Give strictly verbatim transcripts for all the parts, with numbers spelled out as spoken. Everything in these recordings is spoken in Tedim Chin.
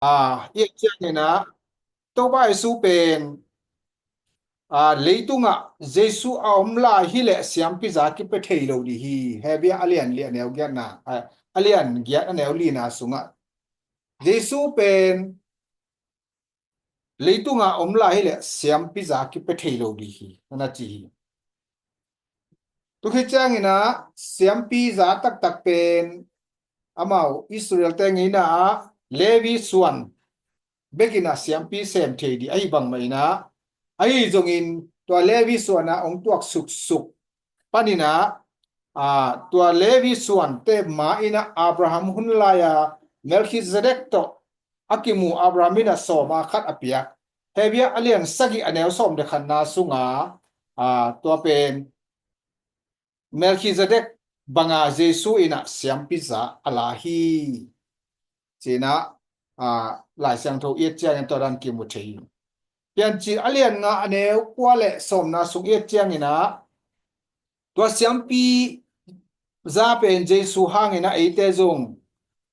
Ah, i et ciangin ah, Topa Jesu pen, ah, leitungah Jesu a om lai hileh siampi za kipia thei lo dih hi. Hebru a lian li a neu giatna, ah, a lian giat a neu lina sungah Jesu pen leitungah om lai hileh siampi za kipia thei lo dih hi, na ci hi. Tukhit ciangin ah siampi za taktak pen amau Israel te ngeina ah Levi suan bekin ah siampi sem thei dih ahi bangmah in ah, ahi zongin tua Levi suan ah hong tuak suksuk panin ah, ah, tua Levi suan te ma in ah Abraham hun lai a Melchizedek tawh a kimu Abraham in ah sawm a khat a piak. Hebru a lian sagih a neu sawm le khatna sunga, ah, tua pen Melchizedek banga Jesu in ah siampi za a la hi. Ci-in ah, ah, Lai Siangtho i et ciangin tua dan kimu thei hi. Piancil a lian nga a neu kua le sawmna sung i et ciangin ah, tua siampi za pen Jesu hangin ah eite zong,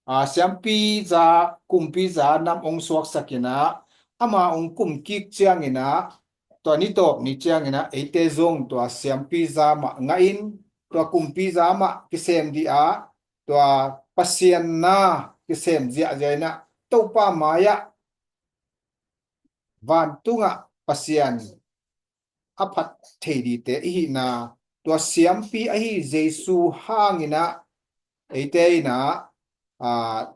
ah, siampi za, kumpi za nam hong suaksak in ah, ama hong kum kik ciangin ah, tua ni tawp ni ciangin ah eite zong tua siampi za mah ngah in, tua kumpi za mah kisem dih a, tua Pasian na kisem ziahziah in ah, Topa mai-ah vantungah Pasian a phat thei dihte i hihna, tua siampi ahi Jesu hangin ah eite in ah, ah,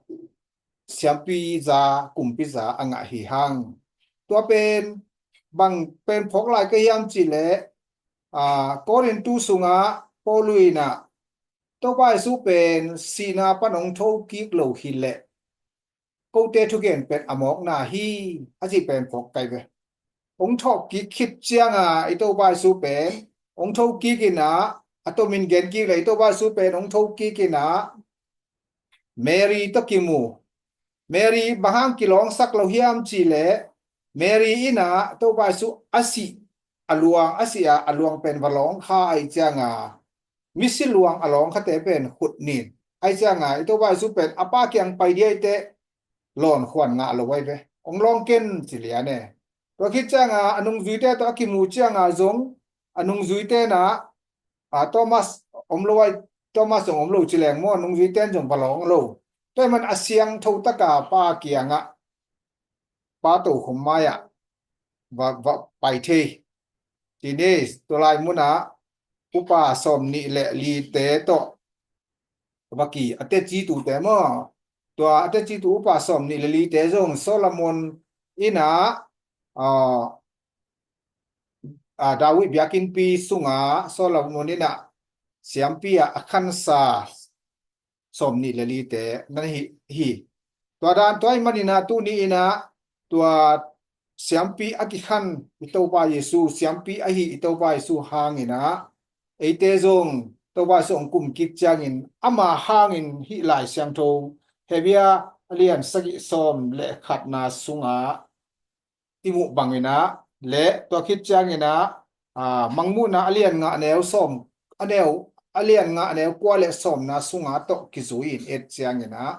siampi za, kumpi za a ngah hi hang. Tua pen bang pen phawk lai ka hiam cih leh, ah, Korintu sungah Paul in ah Topa Jesu pen sihna pan hong tho kik lo hileh kote thugen pen a mawkna hi, a cih pen phawk kai ve. Hong thawh kik khit cianga i Topa Jesu pen hong tho kik in ah, a tomin gen kik le i Topa Jesu pen hong tho kik in ah Mary tawh kimu. Mary bang hang kilawngsak lo hiam cih leh Mary in ah Topa Jesu a sih, a luang a sih a, a luang pen va lawng kha ahi cianga misi luang a lawng khate pen khut nin. Ahi cianga i Topa Jesu pen a Pa kiang pai dih ahi teh lawn khuan ngah lo ahi ve. Hong lawng ken ci lian e. Tua khit cianga a nungzuite tawh a kimu cianga zong a nungzuite in ah, ah, Thomas om lo ahi, Thomas zong om lo ci leng maw, a nungzuite in zong va lawng lo. Tua ahih man a siangtho taka Pa kiangah, Pa tokhom mai-ah va, va pai thei. Tuni tua lai munah upa sawm nih le lite tawh va ki, a teci tute maw, tua a teci tu upa sawm nih le lite zong Solomon in ah, ah, ah, David biakinnpi sungah Solomon in ah siampi ah a khansa sawm nih le lite nan hi, hi. Tua dan tua ahih manin ah tuni in ah tua siampi a kikhan i Topa Jesu, siampi ahi i Topa Jesu hangin ah eite zong Topa Jesu hong kum kik ciangin ama hangin hih Lai Siangtho Hebru a lian sagih sawm le khatna sungah i muh bangin ah le tua khit ciangin ah, ah, Mangmuhna a lian nga a neu sawm, a neu, a lian nga a neu kua le sawmna sunga tawh kizui in et ciangin ah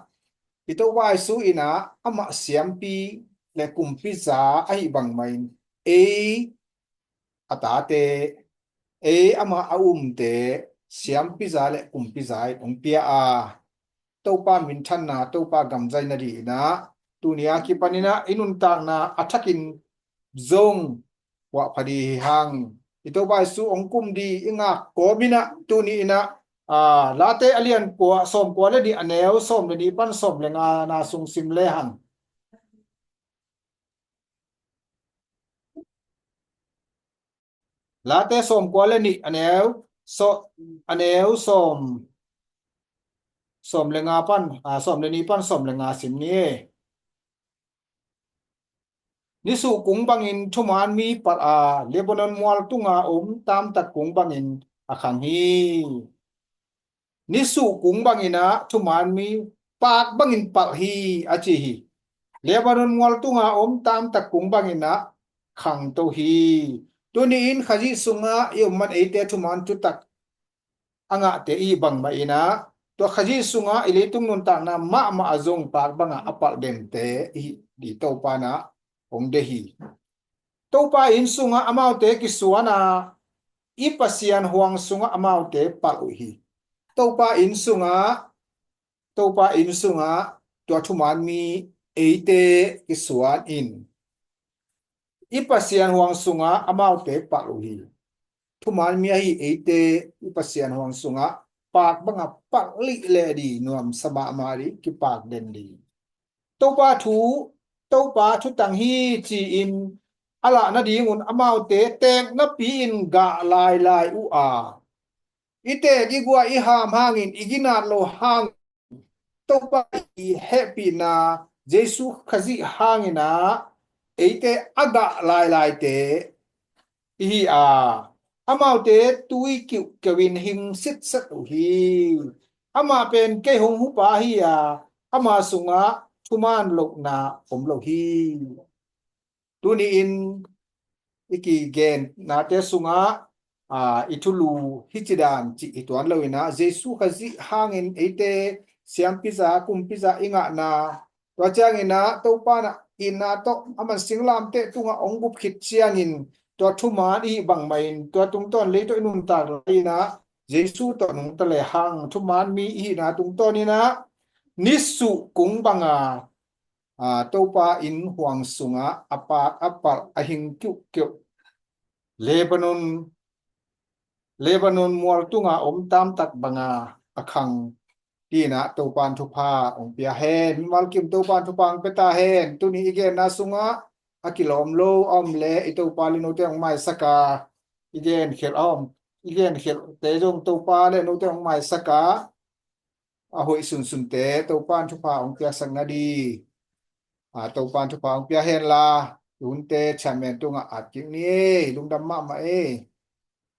i Topa Jesu in ah amah siampi le kumpi za ahi bangmah in ei a tate, ei amah a umte siampi za le kumpi za in hong pia a, Topa minthanna, Topa gamzaina dih in ah tuni a kipan in ah i nuntakna a thakin zong puahpha dih hi hang. I Topa Jesu hong kum dih i ngak kawm in ah tuni in ah, ah, Late a lian kua, sawm kua le nih a neu sawm le nih pan sawm le nga na sung sim le hang. Late sawm kua le nih a neu, so, a neu sawm, sawm le nga pan, ah, sawm le nih pan sawm le nga sim ni. Nisuh kung bangin thuman mi palh a, Lebanon mual tunga om tamtak kung bangin a khang hi. Nisuh kung bangin ah thuman mi paak bangin palh hi a ci hi. Lebanon mual tunga om tamtak kung bangin ah khangto hi. Tuni in Khazih sungah i om man eite thuman thutak a ngahte i bangmah in ah Tua Khazih sungah i leitung nuntakna mahmah a zong paak bangah a palh dente i, i Topa in ah hong deih hi. Topa inn sungah amaute kisuan a, i Pasian huang sungah amaute palh uh hi. Topa inn sungah, Topa inn sungah tua thuman mi eite kisuan in i Pasian huang sungah amaute palh uh hi. Thuman mi ahi eite i Pasian huang sungah paak bangah palh lih leh ding, nuamsa mahmah ding, kipaak den ding. Topa thu, Topa thutang hi ci-in a lah nadingun amaute teek napi-in gah lailai uh a, i teek i guah i ham hangin, i ginat loh hang, Topa i hehpihna Jesu Khazih hangin ah eite a gah lailaite i hi a, amaute tui kiuhkeuh in hing sitset uh hi. Amah pen kei hong hupa hi a, ama sungah thuman lohna om lo hi. Tuni-in i kigennate sungah, aa, i thulu hih ci dan cih hi tuan lo in ah, Jesu Khazih hangin eite siampi zah, kumpi zah i ngahna, tua ciangin ah Topa in ah itna tawh a man singlamteh tungah hong bup khit ciangin tua thuman i hih bangmah in tua tungtawn lei tawh i nuntak lai in ah, Jesu tawh nungta lehang thuman mi i hihna tungtawn in ah, nisuh kung banga, aa, Topa inn huang sungah a paak a palh a hing kiuhkeuh, Lebanon, Lebanon mual tunga om tamtak banga a khang, hi in ah Topa in thupha hong pia hen. Mimal kim Topa in thupha hong pia ta hen. Tuni i genna sungah a kilawm lo a om leh i Topa le note hong maisak a, i genkhelh a om, i genkhelhte zong Topa le note hong maisak a, a hoih sunsunte Topa in thupha hong piaksak nading, a, Topa in thupha hong pia hen la, i hunte chairman tungah at kik ni ei, lungdam mahmah ei.